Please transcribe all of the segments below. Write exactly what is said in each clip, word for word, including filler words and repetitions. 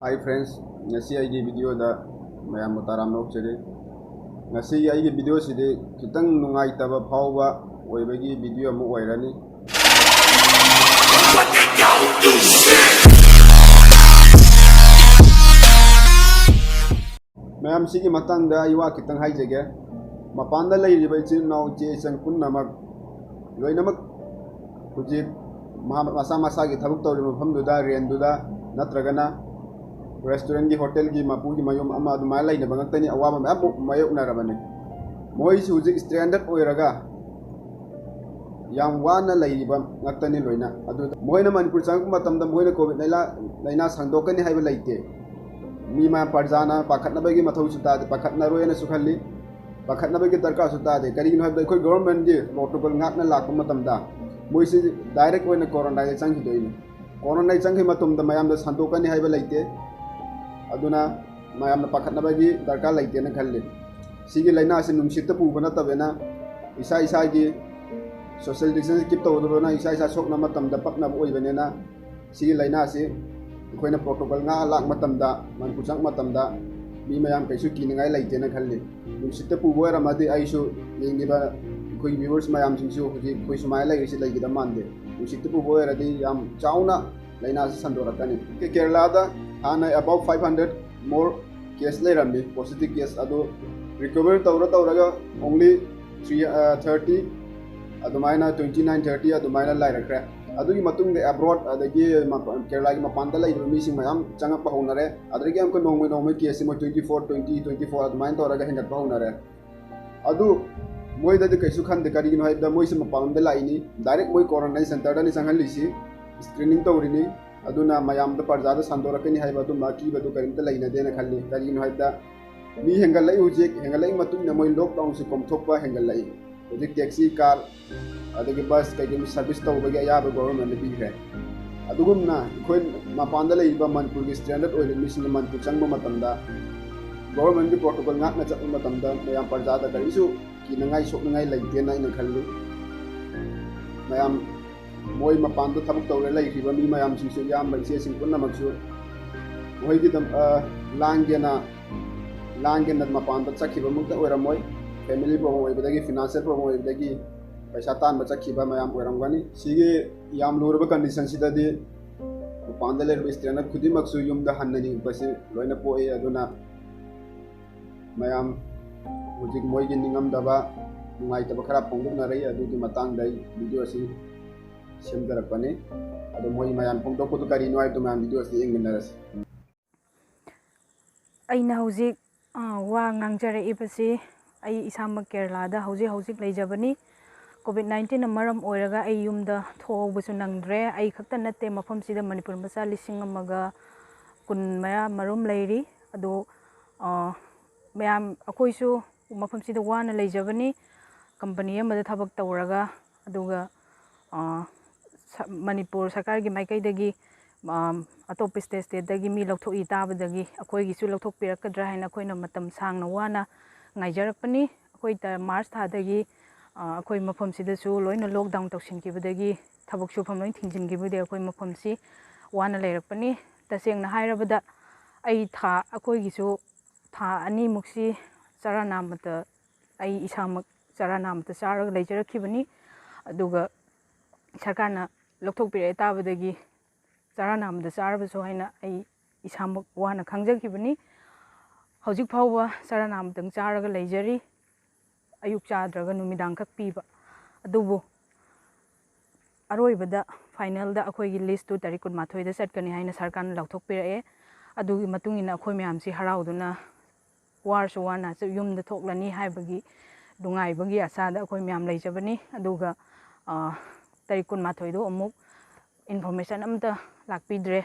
Hi friends, ꯉꯁꯤ ꯑꯩꯒꯤ videoꯗ ꯃꯌꯥꯝꯕꯨ ꯇꯔꯥꯝꯅ ꯑꯣꯛꯆꯔꯤ꯫ ꯉꯁꯤꯒꯤ ꯑꯩꯒꯤ videoꯁꯤꯗꯤ ꯈꯤꯇꯪ ꯅꯨꯡꯉꯥꯏꯇꯕ ꯐꯥꯎꯕ ꯑꯣꯏꯕꯒꯤ video ꯑꯃ ꯑꯣꯏꯔꯅꯤ꯫ ꯃꯌꯥꯝ, ꯁꯤꯒꯤ ꯃꯇꯥꯡꯗ ꯑꯩ ꯋꯥ ꯈꯤꯇꯪ ꯍꯥꯏꯖꯒꯦ꯫ ꯃꯄꯥꯟꯗ ꯂꯩꯔꯤꯕ ꯏꯆꯤꯜ ꯏꯅꯥꯎ ꯏꯆꯦ ꯏꯆꯟ ꯄꯨꯝꯅꯃꯛ ꯂꯣꯏꯅꯃꯛ ꯍꯧꯖꯤꯛ ꯃꯍꯥ-, ꯃꯁꯥ ꯃꯁꯥꯒꯤ ꯊꯕꯛ ꯇꯧꯔꯤꯕ ꯃꯐꯝꯗꯨꯗ, ꯔꯦꯟꯗꯨꯗ ꯅꯠꯇ꯭ꯔꯒꯅ restaurantꯀꯤ, hotelꯒꯤ ꯃꯄꯨꯒꯤ ꯃꯌꯨꯝ ꯑꯃ ꯑꯗꯨꯃꯥꯏꯅ ꯂꯩꯅꯕ ꯉꯥꯛꯇꯅꯤ꯫ ꯑꯋꯥꯕ ꯃꯌꯥꯝ ꯃꯥꯌꯣꯛꯅꯔꯕꯅꯤ꯫ ꯃꯣꯏꯁꯨ ꯍꯧꯖꯤꯛ stranded ꯑꯣꯏꯔꯒ ꯌꯥꯝ ꯋꯥꯅ ꯂꯩꯔꯤꯕ ꯉꯥꯛꯇꯅꯤ ꯂꯣꯏꯅ꯫ ꯑꯗꯨꯗ ꯃꯣꯏꯅ ꯃꯅꯤꯄꯨꯔ ꯆꯪꯉꯛꯄ ꯃꯇꯝꯗ ꯃꯣꯏꯅ COVID ꯂꯥꯏꯅꯥ, ꯂꯥꯏꯅꯥ ꯁꯟꯗꯣꯛꯀꯅꯤ ꯍꯥꯏꯕ ꯂꯩꯇꯦ꯫ ꯃꯤ ꯃꯌꯥꯝ ꯄ꯭ꯔꯖꯥꯅ ꯄꯥꯈꯠꯅꯕꯒꯤ ꯃꯊꯧꯁꯨ ꯇꯥꯗꯦ, ꯄꯥꯈꯠꯅꯔꯣꯏꯅꯁꯨ ꯈꯜꯂꯤ꯫ ꯄꯥꯈꯠꯅꯕꯒꯤ ꯗꯔꯀꯥꯔꯁꯨ ꯇꯥꯗꯦ꯫ ꯀꯔꯤꯒꯤꯅꯣ ꯍꯥꯏꯕꯗ ꯑꯩꯈꯣꯏ governmentꯀꯤ protocol ꯉꯥꯛꯅ ꯂꯥꯛꯄ ꯃꯇꯝꯗ ꯃꯣꯏꯁꯤ direct ꯑꯣꯏꯅ quarantineꯗ ꯆꯪꯈꯤꯗꯣꯏꯅꯤ꯫ Quarantineꯗ ꯆꯪꯈꯤꯕ ꯃꯇꯝꯗ ꯃꯌꯥꯝꯗ ꯁꯟꯗꯣꯛꯀꯅꯤ ꯍꯥꯏꯕ ꯂꯩꯇꯦ꯫ ꯑꯗꯨꯅ ꯃꯌꯥꯝꯅ ꯄꯥꯈꯠꯅꯕꯒꯤ ꯗꯔꯀꯥꯔ ꯂꯩꯇꯦꯅ ꯈꯜꯂꯤ꯫ ꯁꯤꯒꯤ ꯂꯥꯏꯅꯥ ꯑꯁꯤ ꯅꯨꯡꯁꯤꯠꯇ ꯄꯨꯕ ꯅꯠꯇꯕꯅ, ꯏꯁꯥ ꯏꯁꯥꯒꯤ social distance keep ꯇꯧꯒꯗꯕꯅ, ꯏꯁꯥ ꯏꯁꯥ ꯁꯣꯛꯅꯕ ꯃꯇꯝꯗ ꯄꯛꯅꯕ ꯑꯣꯏꯕꯅꯤꯅ, ꯁꯤꯒꯤ ꯂꯥꯏꯅꯥ ꯑꯁꯤ ꯑꯩꯈꯣꯏꯅ protocol ꯉꯥꯛꯑ ꯂꯥꯛꯄ ꯃꯇꯝꯗ, ꯃꯅꯤꯄꯨꯔ ꯆꯪꯉꯛꯄ ꯃꯇꯝꯗ ꯃꯤ ꯃꯌꯥꯝ ꯀꯩꯁꯨ ꯀꯤꯅꯤꯡꯉꯥꯏ ꯂꯩꯇꯦꯅ ꯈꯜꯂꯤ꯫ ꯅꯨꯡꯁꯤꯠꯇ ꯄꯨꯕ ꯑꯣꯏꯔꯝꯃꯗꯤ ꯑꯩꯁꯨ, ꯌꯦꯡꯉꯤꯕ ꯑꯩꯈꯣꯏꯒꯤ viewers ꯃꯌꯥꯝꯁꯤꯡꯁꯨ ꯍꯧꯖꯤꯛ ꯑꯩꯈꯣꯏ ꯁꯨꯃꯥꯏꯅ ꯂꯩꯔꯤꯁꯤ ꯂꯩꯒꯗꯕ ꯃꯥꯟꯗꯦ꯫ ꯅꯨꯡꯁꯤꯠꯇ ꯄꯨꯕ ꯑꯣꯏꯔꯗꯤ ꯌꯥꯝ ꯆꯥꯎꯅ ꯂꯥꯏꯅꯥꯁꯤ ꯁꯟꯗꯣꯔꯛꯀꯅꯤ꯫ ꯀꯦꯔꯂꯥꯗ ꯍꯥꯟꯅ about five hundred more case ꯂꯩꯔꯝꯃꯤ, positive case꯫ ꯑꯗꯨ recover ꯇꯧꯔ ꯇꯧꯔꯒ only three, thirty ꯑꯗꯨꯃꯥꯏꯅ, twenty nine, thirty ꯑꯗꯨꯃꯥꯏꯅ ꯂꯩꯔꯛꯈ꯭ꯔꯦ꯫ ꯑꯗꯨꯒꯤ ꯃꯇꯨꯡꯗ abroad ꯑꯗꯒꯤ ꯃꯄ-, ꯀꯦꯔꯂꯥꯒꯤ ꯃꯄꯥꯟꯗ ꯂꯩꯔꯤꯕ ꯃꯤꯁꯤꯡ ꯃꯌꯥꯝ ꯆꯪꯉꯛꯄ ꯍꯧꯅꯔꯦ꯫ ꯑꯗꯒꯤ ꯑꯃꯨꯛꯀ ꯅꯣꯡꯃꯩ ꯅꯣꯡꯃꯩ case ꯁꯤ ꯃꯣꯏ twenty four, twenty, twenty four ꯑꯗꯨꯃꯥꯏꯅ ꯇꯧꯔꯒ ꯍꯦꯟꯒꯠꯄ ꯍꯧꯅꯔꯦ꯫ ꯑꯗꯨ ꯃꯣꯏꯗꯗꯤ ꯀꯩꯁꯨ ꯈꯟꯗꯦ, ꯀꯔꯤꯒꯤꯅꯣ ꯍꯥꯏꯕꯗ ꯃꯣꯏꯁꯦ ꯃꯄꯥꯟ ꯂꯝꯗ ꯂꯥꯛꯏꯅꯤ, direct ꯃꯣꯏ quarantine centre ꯗꯅꯤ ꯆꯪꯍꯜꯂꯤꯁꯤ, screening ꯇꯧꯔꯤꯅꯤ꯫ ꯑꯗꯨꯅ ꯃꯌꯥꯝꯗ ꯄ꯭ꯔꯖꯥꯗ ꯁꯟꯗꯣꯔꯛꯀꯅꯤ ꯍꯥꯏꯕ ꯑꯗꯨꯝꯕ ꯑꯀꯤꯕꯗꯨ ꯀꯔꯤꯝꯇ ꯂꯩꯅꯗꯦꯅ ꯈꯜꯂꯤ꯫ ꯀꯔꯤꯒꯤꯅꯣ ꯍꯥꯏꯕꯗ ꯃꯤ ꯍꯦꯟꯒꯠꯂꯛꯏ, ꯍꯧꯖꯤꯛ ꯍꯦꯟꯒꯠꯂꯛꯏ ꯃꯇꯨꯡ ꯏꯟꯅ ꯃꯣꯏ lockdown ꯁꯤ ꯀꯣꯝꯊꯣꯛꯄ ꯍꯦꯟꯒꯠꯂꯛꯏ꯫ ꯍꯧꯖꯤꯛ taxi, car ꯑꯗꯒꯤ bus ꯀꯩꯀꯩ service ꯇꯧꯕꯒꯤ ꯑꯌꯥꯕ government ꯅ ꯄꯤꯈ꯭ꯔꯦ꯫ ꯑꯗꯨꯒꯨꯝꯅ ꯑꯩꯈꯣꯏ ꯃꯄꯥꯟꯗ ꯂꯩꯔꯤꯕ ꯃꯅꯤꯄꯨꯔꯒꯤ stranded ꯑꯣꯏꯔꯤꯕ ꯃꯤꯁꯤꯡꯅ ꯃꯅꯤꯄꯨꯔ ꯆꯪꯕ ꯃꯇꯝꯗ, government ꯀꯤ protocol ꯉꯥꯛꯅ ꯆꯠꯄ ꯃꯇꯝꯗ ꯃꯌꯥꯝ ꯄ꯭ꯔꯖꯥꯗ ꯀꯔꯤꯁꯨ ꯀꯤꯅꯉꯥꯏ ꯁꯣꯛꯅꯉꯥꯏ ꯂꯩꯇꯦꯅ ꯑꯩꯅ ꯈꯜꯂꯤ꯫ ꯃꯌꯥꯝ ꯃꯣꯏ ꯃꯄꯥꯟꯗ ꯊꯕꯛ ꯇꯧꯔ ꯂꯩꯈ꯭ꯔꯤꯕ ꯃꯤ ꯃꯌꯥꯝꯁꯤꯡꯁꯨ, ꯏꯌꯥꯝꯕ ꯏꯆꯦꯁꯤꯡ ꯄꯨꯝꯅꯃꯛꯁꯨ ꯃꯈꯣꯏꯒꯤꯗꯝ ꯂꯥꯡꯒꯦꯅ ꯂꯥꯡꯒꯦꯅ ꯃꯄꯥꯟꯗ ꯆꯠꯈꯤꯕꯃꯛꯇ ꯑꯣꯏꯔꯝꯃꯣꯏ꯫ ꯐꯦꯃꯤꯂꯤ ꯄ꯭ꯔꯣꯕ꯭ꯂꯦꯝ ꯑꯣꯏꯕꯗꯒꯤ, ꯐꯤꯅꯥꯟꯁꯤꯌꯦꯜ ꯄ꯭ꯔꯣꯕ꯭ꯂꯦꯝ ꯑꯣꯏꯕꯗꯒꯤ ꯄꯩꯁꯥ ꯇꯥꯟꯕ ꯆꯠꯈꯤꯕ ꯃꯌꯥꯝ ꯑꯣꯏꯔꯝꯒꯅꯤ꯫ ꯁꯤꯒꯤ ꯌꯥꯝ ꯂꯨꯔꯕ ꯀꯟꯗꯤꯁꯟꯁꯤꯗꯗꯤ ꯃꯄꯥꯟꯗ ꯂꯩꯔꯤꯕ ꯁ꯭ꯇꯨꯗꯦꯟ ꯈꯨꯗꯤꯡꯃꯛꯁꯨ ꯌꯨꯝꯗ ꯍꯟꯅꯅꯤꯡꯕꯁꯤ ꯂꯣꯏꯅ ꯄꯣꯛꯏ꯫ ꯑꯗꯨꯅ ꯃꯌꯥꯝ ꯍꯧꯖꯤꯛ ꯃꯣꯏꯒꯤ ꯅꯤꯡꯉꯝꯗꯕ, ꯅꯨꯡꯉꯥꯏꯇꯕ ꯈꯔ ꯐꯣꯡꯗꯣꯛꯅꯔꯛꯏ꯫ ꯑꯗꯨꯒꯤ ꯃꯇꯥꯡꯗ ꯑꯩ ꯚꯤꯗꯤꯑꯣ ꯑꯁꯤ ꯁꯦꯝꯖꯔꯛꯄꯅꯤ꯫ ꯑꯗꯣ ꯃꯣꯏ ꯃꯌꯥꯝ ꯐꯣꯡꯗꯣꯛꯄꯗꯨ ꯀꯔꯤꯅꯣ ꯍꯥꯏꯕꯗꯨ ꯃꯌꯥꯝ ꯚꯤꯗꯤꯑꯣ ꯑꯁꯤꯗ ꯌꯦꯡꯃꯤꯟꯅꯔꯁꯤ꯫ ꯑꯩꯅ ꯍꯧꯖꯤꯛ, ꯑ, ꯋꯥ ꯉꯥꯡꯖꯔꯛꯏꯕꯁꯤ ꯑꯩ ꯏꯁꯥꯃꯛ ꯀꯦꯔꯂꯥꯗ ꯍꯧꯖꯤꯛ ꯍꯧꯖꯤꯛ ꯂꯩꯖꯕꯅꯤ꯫ ꯀꯣꯚꯤꯗ ꯅꯥꯏꯟꯇꯤꯟꯅ ꯃꯔꯝ ꯑꯣꯏꯔꯒ ꯑꯩ ꯌꯨꯝꯗ ꯊꯣꯛꯍꯧꯕꯁꯨ ꯅꯪꯗ꯭ꯔꯦ꯫ ꯑꯩ ꯈꯛꯇ ꯅꯠꯇꯦ, ꯃꯐꯝꯁꯤꯗ ꯃꯅꯤꯄꯨꯔ ꯃꯆꯥ ꯂꯤꯁꯤꯡ ꯑꯃꯒ ꯀꯨꯟ ꯃꯌꯥ ꯃꯔꯨꯝ ꯂꯩꯔꯤ꯫ ꯑꯗꯣ, ꯑ, ꯃꯌꯥꯝ ꯑꯩꯈꯣꯏꯁꯨ ꯃꯐꯝꯁꯤꯗ ꯋꯥꯅ ꯂꯩꯖꯕꯅꯤ꯫ ꯀꯝꯄꯅꯤ ꯑꯃꯗ ꯊꯕꯛ ꯇꯧꯔꯒ, ꯑꯗꯨꯒ, ꯑ, ꯁ-, ꯃꯅꯤꯄꯨꯔ ꯁꯔꯀꯥꯔꯒꯤ ꯃꯥꯏꯀꯩꯗꯒꯤ, ꯑ, ꯑꯇꯣꯞꯄ ꯁ꯭ꯇꯦꯠ ꯁ꯭ꯇꯦꯠꯇꯒꯤ ꯃꯤ ꯂꯧꯊꯣꯛꯏ ꯇꯥꯕꯗꯒꯤ ꯑꯩꯈꯣꯏꯒꯤꯁꯨ ꯂꯧꯊꯣꯛꯄꯤꯔꯛꯀꯗ꯭ꯔꯥ ꯍꯥꯏꯅ ꯑꯩꯈꯣꯏꯅ ꯃꯇꯝ ꯁꯥꯡꯅ ꯋꯥꯅ ꯉꯥꯏꯖꯔꯛꯄꯅꯤ꯫ ꯑꯩꯈꯣꯏ ꯇ-, ꯃꯥꯔꯆ ꯊꯥꯗꯒꯤ, ꯑ, ꯑꯩꯈꯣꯏ ꯃꯐꯝꯁꯤꯗꯁꯨ ꯂꯣꯏꯅ ꯂꯣꯛꯗꯥꯎꯟ ꯇꯧꯁꯤꯟꯈꯤꯕꯗꯒꯤ, ꯊꯕꯛ ꯁꯨꯐꯝ ꯂꯣꯏ ꯊꯤꯡꯖꯤꯟꯈꯤꯕꯗꯒꯤ ꯑꯩꯈꯣꯏ ꯃꯐꯝꯁꯤ ꯋꯥꯅ ꯂꯩꯔꯛꯄꯅꯤ꯫ ꯇꯁꯦꯡꯅ ꯍꯥꯏꯔꯕꯗ ꯑꯩ ꯊꯥ, ꯑꯩꯈꯣꯏꯒꯤꯁꯨ ꯊꯥ ꯑꯅꯤꯃꯨꯛꯁꯤ ꯆꯔꯥ ꯅꯥꯝꯃꯇ, ꯑꯩ ꯏꯁꯥꯃꯛ ꯆꯔꯥ ꯅꯥꯝꯃꯇ ꯆꯥꯔꯒ ꯂꯩꯖꯔꯛꯈꯤꯕꯅꯤ꯫ ꯑꯗꯨꯒ ꯁꯔꯀꯥꯔꯅ ꯂꯧꯊꯣꯛꯄꯤꯔꯛꯑꯦ ꯇꯥꯕꯗꯒꯤ ꯆꯔꯥ ꯅꯥꯝꯃꯗ ꯆꯥꯔꯕꯁꯨ ꯍꯥꯏꯅ ꯑꯩ ꯏꯁꯥꯃꯛ ꯋꯥꯅ ꯈꯥꯡꯖꯈꯤꯕꯅꯤ꯫ ꯍꯧꯖꯤꯛ ꯐꯥꯎꯕ ꯆꯔꯥ ꯅꯥꯝꯃꯇꯪ ꯆꯥꯔꯒ ꯂꯩꯖꯔꯤ, ꯑꯌꯨꯛ ꯆꯥꯗ꯭ꯔꯒ ꯅꯨꯃꯤꯗꯥꯡꯈꯛ ꯄꯤꯕ꯫ ꯑꯗꯨꯕꯨ ꯑꯔꯣꯏꯕꯗ, ꯐꯥꯏꯅꯦꯜꯗ ꯑꯩꯈꯣꯏꯒꯤ ꯂꯤꯁꯇꯨ ꯇꯥꯔꯤꯛ ꯀꯨꯟꯃꯥꯊꯣꯏꯗ ꯆꯠꯀꯅꯤ ꯍꯥꯏꯅ ꯁꯔꯀꯥꯔꯅ ꯂꯥꯎꯊꯣꯛꯄꯤꯔꯛꯑꯦ꯫ ꯑꯗꯨꯒꯤ ꯃꯇꯨꯡ ꯏꯟꯅ ꯑꯩꯈꯣꯏ ꯃꯌꯥꯝꯁꯤ ꯍꯔꯥꯎꯗꯨꯅ, ꯋꯥꯔꯁꯨ ꯋꯥꯅ ꯆ-, ꯌꯨꯝꯗ ꯊꯣꯛꯂꯅꯤ ꯍꯥꯏꯕꯒꯤ ꯅꯨꯡꯉꯥꯏꯕꯒꯤ ꯑꯁꯥꯗ ꯑꯩꯈꯣꯏ ꯃꯌꯥꯝ ꯂꯩꯖꯕꯅꯤ꯫ ꯑꯗꯨꯒ, ꯑ, ꯇꯥꯔꯤꯛ ꯀꯨꯟꯃꯥꯊꯣꯏꯗꯣ ꯑꯃꯨꯛ ꯏꯟꯐꯣꯔꯃꯦꯁꯟ ꯑꯝꯇ ꯂꯥꯛꯄꯤꯗ꯭ꯔꯦ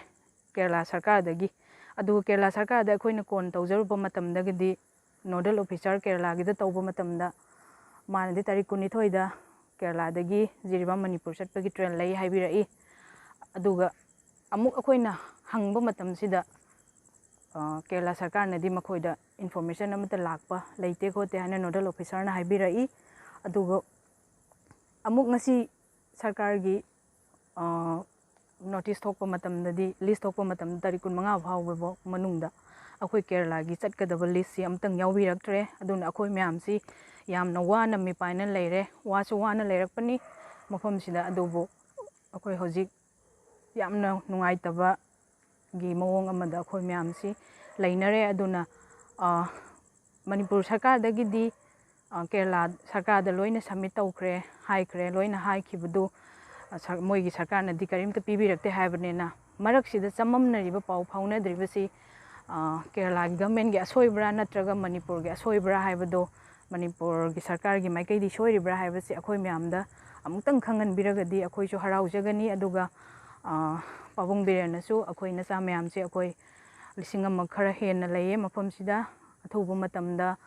ꯀꯦꯔꯂꯥ ꯁꯔꯀꯥꯔꯗꯒꯤ꯫ ꯑꯗꯨꯒ ꯀꯦꯔꯂꯥ ꯁꯔꯀꯥꯔꯗ ꯑꯩꯈꯣꯏꯅ ꯀꯣꯟ ꯇꯧꯖꯔꯨꯕ ꯃꯇꯝꯗꯒꯗꯤ, ꯅꯣꯗꯦꯜ ꯑꯣꯐꯤꯁꯥꯔ ꯀꯦꯔꯂꯥꯒꯤꯗ ꯇꯧꯕ ꯃꯇꯝꯗ, ꯃꯥꯅꯗꯤ ꯇꯥꯔꯤꯛ ꯀꯨꯟꯅꯤꯊꯣꯏꯗ ꯀꯦꯔꯂꯥꯗꯒꯤ ꯖꯤꯔꯤꯕꯥꯝ ꯃꯅꯤꯄꯨꯔ ꯆꯠꯄꯒꯤ ꯇ꯭ꯔꯦꯟ ꯂꯩ ꯍꯥꯏꯕꯤꯔꯛꯏ꯫ ꯑꯗꯨꯒ ꯑꯃꯨꯛ ꯑꯩꯈꯣꯏꯅ ꯍꯪꯕ ꯃꯇꯝꯁꯤꯗ, ꯑ, ꯀꯦꯔꯂꯥ ꯁꯔꯀꯥꯔꯅꯗꯤ ꯃꯈꯣꯏꯗ ꯏꯟꯐꯣꯔꯃꯦꯁꯟ ꯑꯃꯠꯇ ꯂꯥꯛꯄ ꯂꯩꯇꯦ ꯈꯣꯠꯇꯦ ꯍꯥꯏꯅ ꯅꯣꯗꯦꯜ ꯑꯣꯐꯤꯁꯥꯔꯅ ꯍꯥꯏꯕꯤꯔꯛꯏ꯫ ꯑꯗꯨꯒ ꯑꯃꯨꯛ ꯉꯁꯤ ꯁꯔꯀꯥꯔꯒꯤ, ꯑ, ꯅꯣꯇꯤꯁ ꯊꯣꯛꯄ ꯃꯇꯝꯗꯗꯤ, ꯂꯤꯁ ꯊꯣꯛꯄ ꯃꯇꯝꯗ ꯇꯥꯔꯤꯛ ꯀꯨꯟꯃꯉꯥ ꯐꯥꯎꯕ ꯃꯅꯨꯡꯗ ꯑꯩꯈꯣꯏ ꯀꯦꯔꯂꯥꯒꯤ ꯆꯠꯀꯗꯕ ꯂꯤꯁꯁꯤ ꯑꯃꯇꯪ ꯌꯥꯎꯕꯤꯔꯛꯇ꯭ꯔꯦ꯫ ꯑꯗꯨꯅ ꯑꯩꯈꯣꯏ ꯃꯌꯥꯝꯁꯤ ꯌꯥꯝꯅ ꯋꯥꯅ ꯃꯤꯄꯥꯏꯅ ꯂꯩꯔꯦ, ꯋꯥꯁꯨ ꯋꯥꯅ ꯂꯩꯔꯛꯄꯅꯤ ꯃꯐꯝꯁꯤꯗ꯫ ꯑꯗꯨꯕꯨ ꯑꯩꯈꯣꯏ ꯍꯧꯖꯤꯛ ꯌꯥꯝꯅ ꯅꯨꯡꯉꯥꯏꯇꯕꯒꯤ ꯃꯑꯣꯡ ꯑꯃꯗ ꯑꯩꯈꯣꯏ ꯃꯌꯥꯝꯁꯤ ꯂꯩꯅꯔꯦ꯫ ꯑꯗꯨꯅ, ꯑ, ꯃꯅꯤꯄꯨꯔ ꯁꯔꯀꯥꯔꯗꯒꯤꯗꯤ, ꯑ, ꯀꯦꯔꯂꯥ ꯁꯔꯀꯥꯔꯗ ꯂꯣꯏꯅ ꯁꯕꯃꯤꯠ ꯇꯧꯈ꯭ꯔꯦ, ꯍꯥꯏꯈ꯭ꯔꯦ꯫ ꯂꯣꯏꯅ ꯍꯥꯏꯈꯤꯕꯗꯨ, ꯑ, ꯁꯔ-, ꯃꯣꯏꯒꯤ ꯁꯔꯀꯥꯔꯅꯗꯤ ꯀꯔꯤꯝꯇ ꯄꯤꯕꯤꯔꯛꯇꯦ ꯍꯥꯏꯕꯅꯤꯅ, ꯃꯔꯛꯁꯤꯗ ꯆꯃꯝꯅꯔꯤꯕ, ꯄꯥꯎ ꯐꯥꯎꯅꯗ꯭ꯔꯤꯕꯁꯤ, ꯑ, ꯀꯦꯔꯂꯥꯒꯤ ꯒꯃꯦꯟꯒꯤ ꯑꯁꯣꯏꯕ꯭ꯔꯥ ꯅꯠꯇ꯭ꯔꯒ ꯃꯅꯤꯄꯨꯔꯒꯤ ꯑꯁꯣꯏꯕ꯭ꯔꯥ ꯍꯥꯏꯕꯗꯣ, ꯃꯅꯤꯄꯨꯔꯒꯤ ꯁꯔꯀꯥꯔꯒꯤ ꯃꯥꯏꯀꯩꯗꯤ ꯁꯣꯏꯔꯤꯕ꯭ꯔꯥ ꯍꯥꯏꯕꯁꯤ ꯑꯩꯈꯣꯏ ꯃꯌꯥꯝꯗ ꯑꯃꯨꯛꯇꯪ ꯈꯪꯍꯟꯕꯤꯔꯒꯗꯤ ꯑꯩꯈꯣꯏꯁꯨ ꯍꯔꯥꯎꯖꯒꯅꯤ꯫ ꯑꯗꯨꯒ, ꯑ, ꯄꯥꯕꯨꯡ ꯕꯤꯔꯦꯟꯅꯁꯨ ꯑꯩꯈꯣꯏ ꯅꯆꯥ ꯃꯌꯥꯝꯁꯦ, ꯑꯩꯈꯣꯏ ꯂꯤꯁꯤꯡ ꯑꯃ ꯈꯔ ꯍꯦꯟꯅ ꯂꯩꯌꯦ ꯃꯐꯝꯁꯤꯗ, ꯑꯊꯨꯕ ꯃꯇꯝꯗ,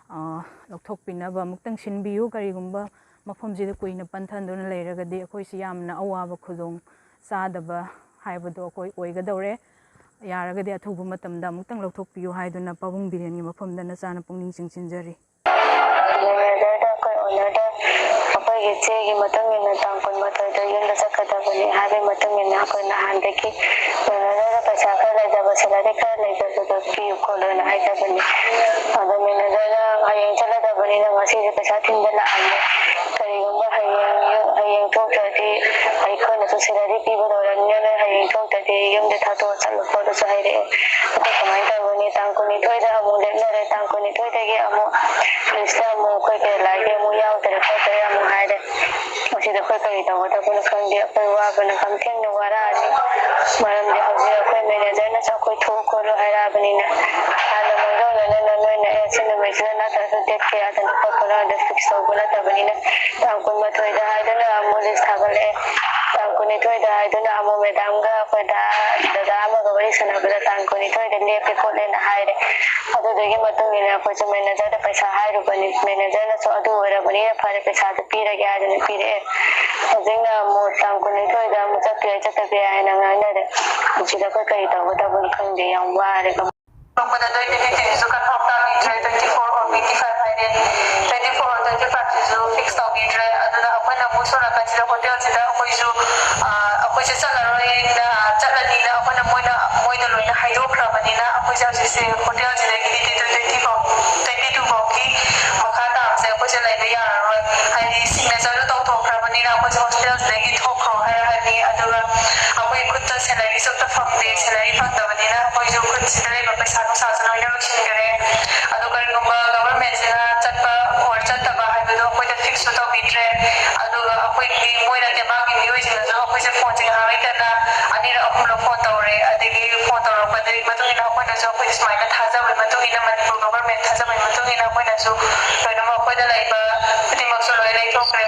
ꯑ, ꯂꯧꯊꯣꯛꯄꯤꯅꯕ ꯑꯃꯨꯛꯇꯪ ꯁꯤꯟꯕꯤꯌꯨ꯫ ꯀꯔꯤꯒꯨꯝꯕ ꯃꯐꯝꯁꯤꯗ ꯀꯨꯏꯅ ꯄꯟꯊꯗꯨꯅ ꯂꯩꯔꯒꯗꯤ ꯑꯩꯈꯣꯏꯁꯤ ꯌꯥꯝꯅ ꯑꯋꯥꯕ ꯈꯨꯗꯣꯡ ꯆꯥꯗꯕ ꯍꯥꯏꯕꯗꯣ ꯑꯩꯈꯣꯏ ꯑꯣꯏꯒꯗꯧꯔꯦ꯫ ꯌꯥꯔꯒꯗꯤ ꯑꯊꯨꯕ ꯃꯇꯝꯗ ꯑꯃꯨꯛꯇꯪ ꯂꯧꯊꯣꯛꯄꯤꯌꯨ ꯍꯥꯏꯗꯨꯅ ꯄꯥꯕꯨꯡ ꯕꯤꯔꯦꯟꯒꯤ ꯃꯐꯝꯗ ꯅꯆꯥꯅ ꯄꯨꯛꯅꯤꯡ ꯆꯤꯡꯁꯤꯟꯖꯔꯤ꯫ ꯃꯦꯅꯦꯖꯔꯗ ꯑꯩꯈꯣꯏ ꯑꯣꯅꯔꯗ ꯑꯩꯈꯣꯏꯒꯤ ꯆꯦꯒꯤ ꯃꯇꯨꯡ ꯏꯟꯅ ꯇꯥꯡ ꯀꯨꯟꯃꯥꯊꯣꯏꯗ ꯌꯨꯝꯗ ꯆꯠꯀꯗꯕꯅꯤ ꯍꯥꯏꯕꯒꯤ ꯃꯇꯨꯡ ꯏꯟꯅ ꯑꯩꯈꯣꯏ ꯅꯍꯥꯟꯗꯒꯤ ꯃꯦꯅꯦꯖꯔꯗ ꯄꯩꯁꯥ ꯈꯔ ꯂꯩꯖꯕ, ꯁꯦꯂꯔꯤ ꯈꯔ ꯂꯩꯖꯕꯗꯣ ꯄꯤꯌꯨ ꯈꯣꯠꯂꯣꯅ ꯍꯥꯏꯖꯕꯅꯤ꯫ ꯑꯗꯣ ꯃꯦꯅꯦꯖꯔꯅ ꯍꯌꯦꯡ ꯆꯠꯂꯗꯕꯅꯤꯅ ꯉꯁꯤꯁꯦ ꯄꯩꯁꯥ ꯊꯤꯟꯕ ꯂꯥꯛꯑꯝꯃꯦ꯫ ꯀꯔꯤꯒꯨꯝꯕ ꯍꯌꯦꯡ ꯌꯨ-, ꯍꯌꯦꯡ ꯊꯣꯛꯇ꯭ꯔꯗꯤ ꯑꯩꯈꯣꯏꯅꯁꯨ ꯁꯦꯂꯔꯤ ꯄꯤꯕ ꯂꯣꯏꯔꯕꯅꯤꯅ ꯅꯣꯏ ꯍꯌꯦꯡ ꯊꯣꯛꯇ꯭ꯔꯗꯤ ꯌꯨꯝꯗ ꯊꯥꯗꯣꯛꯑ ꯆꯠꯂꯣ ꯈꯣꯠꯂꯣꯁꯨ ꯍꯥꯏꯔꯛꯑꯦ꯫ ꯑꯗꯣ ꯀꯃꯥꯏꯅ ꯇꯧꯒꯅꯤ? ꯇꯥꯡ ꯀꯨꯟꯅꯤꯊꯣꯏꯗ ꯑꯃꯨꯛ ꯂꯦꯞꯅꯔꯦ꯫ ꯇꯥꯡ ꯀꯨꯟꯅꯤꯊꯣꯏꯗꯒꯤ ꯑꯃꯨꯛ ꯂꯤꯁꯇ ꯑꯃꯨꯛ ꯑꯩꯈꯣꯏ ꯀꯦꯔꯂꯥꯒꯤ ꯑꯃꯨꯛ ꯌꯥꯎꯗꯔꯦ ꯈꯣꯠꯇꯔꯦ ꯑꯃꯨꯛ ꯍꯥꯏꯔꯦ꯫ ꯃꯁꯤꯗ ꯑꯩꯈꯣꯏ ꯀꯔꯤ ꯇꯧꯒꯗꯕꯅꯣ ꯈꯪꯗꯦ꯫ ꯑꯩꯈꯣꯏ ꯋꯥꯕꯅ ꯀꯝꯊꯦꯡꯅ ꯋꯥꯔꯛꯑꯅꯤ꯫ ꯃꯔꯝꯗꯤ ꯍꯧꯖꯤꯛ ꯑꯩꯈꯣꯏ ꯃꯦꯅꯦꯖꯔꯅꯁꯨ ꯑꯩꯈꯣꯏ ꯊꯣꯛꯎ ꯈꯣꯠꯂꯨ ꯍꯥꯏꯔꯛꯑꯕꯅꯤꯅ ꯍꯥꯟꯅ ꯃꯥꯡꯖꯧꯅꯅ ꯅꯣꯏꯅ, "ꯑꯦ, ꯁꯤ ꯅꯨꯃꯤꯠꯁꯤꯗ ꯅꯠꯇ꯭ꯔꯁꯨ ꯗꯦꯠ ꯀꯌꯥꯗꯅꯣ ꯈꯣꯠꯄꯅꯣ" ꯍꯥꯏꯗꯣ ꯐꯤꯛꯁ ꯇꯧꯕ ꯅꯠꯇꯕꯅꯤꯅ, ꯇꯥꯡ ꯀꯨꯟꯃꯥꯊꯣꯏꯗ ꯍꯥꯏꯗꯨꯅ ꯑꯃꯨꯛ ꯂꯤꯁ ꯊꯥꯒꯠꯂꯛꯑꯦ꯫ ꯇꯥꯡ ꯀꯨꯟꯅꯤꯊꯣꯏꯗ ꯍꯥꯏꯗꯨꯅ ꯑꯃꯨꯛ ꯃꯦꯗꯥꯝꯒ ꯑꯩꯈꯣꯏ ꯗꯥ, ꯗꯗꯥ ꯑꯃꯒ ꯋꯥꯔꯤ ꯁꯥꯟꯅꯕꯗ ꯇꯥꯡ ꯀꯨꯟꯅꯤꯊꯣꯏꯗ ꯂꯦꯞꯄꯦ ꯈꯣꯠꯂꯦꯅ ꯍꯥꯏꯔꯦ꯫ ꯑꯗꯨꯗꯨꯒꯤ ꯃꯇꯨꯡ ꯏꯟꯅ ꯑꯩꯈꯣꯏꯁꯨ ꯃꯦꯅꯦꯖꯔꯗ ꯄꯩꯁꯥ ꯍꯥꯏꯔꯨꯕꯅꯤ꯫ ꯃꯦꯅꯦꯖꯔꯅꯁꯨ "ꯑꯗꯨ ꯑꯣꯏꯔꯕꯅꯤꯅ ꯐꯔꯦ, ꯄꯩꯁꯥꯗꯨ ꯄꯤꯔꯒꯦ" ꯍꯥꯏꯗꯨꯅ ꯄꯤꯔꯛꯑꯦ꯫ ꯍꯧꯖꯤꯛꯅ ꯑꯃꯨꯛ ꯇꯥꯡ ꯀꯨꯟꯅꯤꯊꯣꯏꯗ ꯑꯃꯨꯛ ꯆꯠꯄ ꯌꯥꯏ ꯆꯠꯇꯕ ꯌꯥꯏ ꯍꯥꯏꯅ ꯉꯥꯡꯅꯔꯦ꯫ ꯃꯁꯤꯗ ꯑꯩꯈꯣꯏ ꯀꯔꯤ ꯇꯧꯒꯗꯕꯅꯣ ꯈꯪꯗꯦ, ꯌꯥꯝ ꯋꯥꯔꯦ꯫ ꯊꯣꯛꯄꯗ ꯇ꯭ꯋꯦꯟꯇꯤ ꯐꯤꯐꯇꯤꯟꯁꯤꯁꯨ ꯀꯟꯐꯥꯔꯝ ꯇꯥꯕꯤꯗ꯭ꯔꯦ, twenty four or twenty five ꯍꯥꯏꯔꯦ, ꯇ꯭ꯋꯦꯟꯇꯤ ꯐꯣꯔ ꯑꯣꯔ ꯇ꯭ꯋꯦꯟꯇꯤ ꯐꯥꯏꯚꯁꯤꯁꯨ ꯐꯤꯛꯁ ꯇꯧꯕꯤꯗ꯭ꯔꯦ꯫ ꯑꯗꯨꯅ ꯑꯩꯈꯣꯏꯅ ꯑꯃꯨꯛ ꯁꯣꯝ ꯅꯥꯀꯟꯁꯤꯗ ꯍꯣꯇꯦꯜꯁꯤꯗ ꯑꯩꯈꯣꯏꯁꯨ ꯑꯩꯈꯣꯏꯁꯦ ꯆꯠꯂꯔꯣꯏꯅ, ꯆꯠꯂꯅꯤꯅ ꯑꯩꯈꯣꯏꯅ ꯃꯣꯏꯅ ꯃꯣꯏꯗ ꯂꯣꯏꯅ ꯍꯥꯏꯗꯣꯛꯈ꯭ꯔꯕꯅꯤꯅ ꯑꯩꯈꯣꯏꯁꯦ ꯍꯧꯖꯤꯛꯁꯦ ꯍꯣꯇꯦꯜꯁꯤꯗꯒꯤꯗꯤ ꯇ꯭ꯋꯦꯟꯇꯤ ꯐꯥꯎ, ꯇ꯭ꯋꯦꯟꯇꯤ ꯇꯨ ꯐꯥꯎꯒꯤ ꯃꯈꯥ ꯇꯥꯕꯁꯦ ꯑꯩꯈꯣꯏꯁꯦ ꯂꯩꯕ ꯌꯥꯔꯔꯣꯏ꯫ ꯍꯥꯏꯗꯤ ꯁꯤꯒꯅꯦꯆꯔꯗꯨ ꯇꯧꯊꯣꯛꯈ꯭ꯔꯕꯅꯤꯅ ꯑꯩꯈꯣꯏꯁꯦ ꯍꯣꯁꯇꯦꯜꯁꯤꯗꯒꯤ ꯊꯣꯛꯈ꯭ꯔꯣ ꯍꯥꯏꯔꯛꯑꯅꯤ꯫ ꯑꯗꯨꯒ ꯑꯩꯈꯣꯏ ꯈꯨꯠꯇ ꯁꯦꯂꯔꯤꯁꯨ ꯑꯝꯇ ꯐꯪꯗꯦ꯫ ꯁꯦꯂꯔꯤ ꯐꯪꯗꯕꯅꯤꯅ ꯑꯩꯈꯣꯏꯁꯨ ꯈꯨꯠꯁꯤꯗ ꯂꯩꯕ ꯄꯩꯁꯥ ꯅꯨꯡꯁꯥꯁꯨ ꯂꯣꯏꯅ ꯂꯣꯏꯁꯤꯟꯈꯔꯦ꯫ ꯑꯗꯣ ꯀꯔꯤꯒꯨꯝꯕ ꯒꯚꯔꯟꯃꯦꯟꯁꯤꯅ ꯆꯠꯄ ꯑꯣꯔ ꯆꯠꯇꯕ ꯍꯥꯏꯕꯗꯣ ꯑꯩꯈꯣꯏꯗ ꯐꯤꯛꯁꯁꯨ ꯇꯧꯕꯤꯗ꯭ꯔꯦ꯫ ꯑꯗꯨꯒ ꯑꯩꯈꯣꯏꯒꯤ ꯃꯣꯏꯅ ꯇꯦꯕꯥꯡꯒꯤ ꯃꯤꯑꯣꯏꯁꯤꯡꯅꯁꯨ ꯑꯩꯈꯣꯏꯁꯦ ꯐꯣꯟꯁꯦ ꯉꯥꯏꯍꯥꯛ ꯂꯩꯇꯅ ꯑꯅꯤꯔꯛ ꯑꯍꯨꯝꯂꯛ ꯐꯣꯟ ꯇꯧꯔꯦ꯫ ꯑꯗꯒꯤ ꯐꯣꯟ ꯇꯧꯔꯛꯄꯗꯒꯤ ꯃꯇꯨꯡ ꯏꯟꯅ ꯑꯩꯈꯣꯏꯅꯁꯨ ꯑꯩꯈꯣꯏ ꯁꯨꯃꯥꯏꯅ ꯊꯥꯖꯕꯒꯤ ꯃꯇꯨꯡ ꯏꯟꯅ, ꯃꯅꯤꯄꯨꯔ ꯒꯚꯔꯟꯃꯦꯟ ꯊꯥꯖꯕꯒꯤ ꯃꯇꯨꯡ ꯏꯟꯅ ꯑꯩꯈꯣꯏꯅꯁꯨ ꯂꯣꯏꯅꯃꯛ ꯑꯩꯈꯣꯏꯗ ꯂꯩꯕ ꯈꯨꯗꯤꯡꯃꯛꯁꯨ ꯂꯣꯏ ꯂꯩꯊꯣꯛꯈ꯭ꯔꯦ꯫